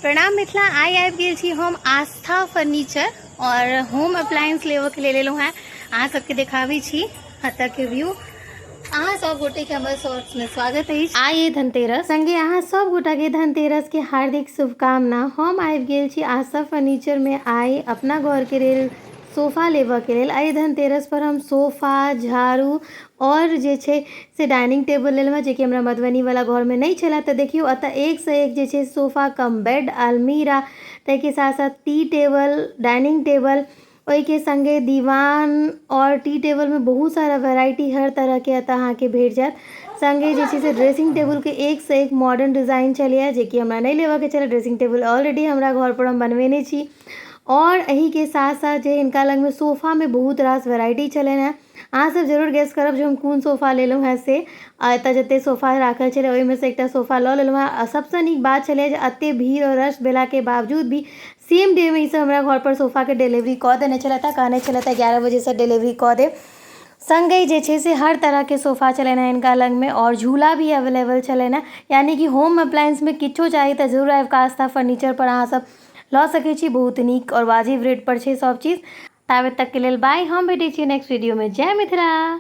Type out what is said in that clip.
प्रणाम मिथिला। आइ आबि गेल छी हम आस्था फर्नीचर और होम अप्लायंस लेबऽके लेल एलहुँ हेँ। अहाँ सबके देखाबै छी एतऽके व्यू। अहाँ सब गोटे के हमर शॉर्ट्स में स्वागत अछि। आइ धनतेरस संगे अहाँ सब गोटा के धनतेरस के हार्दिक शुभकामना। हम आबि गेल छी आस्था फर्नीचर में आइ अपना घर के लेल सोफा लेबऽके लेल। एहि धनतेरस पर हम सोफा, झाड़ू आओर जे छै से डाइनिंग टेबल लेलहुँ हेँ, जेकि हमरा मधुबनीवला घरमे नहि छलए। तऽ देखियौ, एतऽ एकसँ एक जे छै सोफा कम बेड, अलमीरा, ताहिके साथ साथ टी टेबल, डाइनिंग टेबल, ओहिके सङ्गे दीवान आओर टी टेबलमे बहुत सारा वेराइटी हर तरहके एतऽ अहाँके भेट जायत। सङ्गे जे छै से ड्रेसिंग टेबुलके एकसँ एक मॉडर्न डिजाइन छलैए, जेकि हमरा नहि लेबऽके छलै। ड्रेसिंग टेबुल ऑलरेडी हमरा घरपर हम बनबेने छी। आओर एहिके साथ साथ जे हिनका लगमे सोफामे बहुत रास वेराइटी छलनि हेँ। अहाँसभ जरूर गेस करब जे हम कोन सोफा लेलहुँ हेँ से। आ एतय जतेक सोफा राखल छलै, ओहिमे सँ एकटा सोफा लऽ लेलहुँ हेँ। आ सभसँ नीक बात छलै जे एतेक भीड़ आओर रश भेलाके बावजूद भी सेम डेमे ईसभ हमरा घरपर सोफाके डिलीवरी कऽ देने छलथि। कहने छलथि 11 बजेसँ डिलीवरी कऽ देब। सङ्गहि जे छै से हर तरहके सोफा छलनि हेँ हिनका लगमे आओर झूला भी अवेलेबल छलनि हेँ। यानि कि होम अप्लायंसमे किछो चाही तऽ जरूर आबि कऽ आस्था फर्नीचरपर अहाँसभ लऽ सकै छी। बहुत नीक आओर वाजिब रेटपर छै सभ चीज। ताबे तकके लेल बाय, हम भेटै छी नेक्स्ट वीडियोमे। जय मिथिला।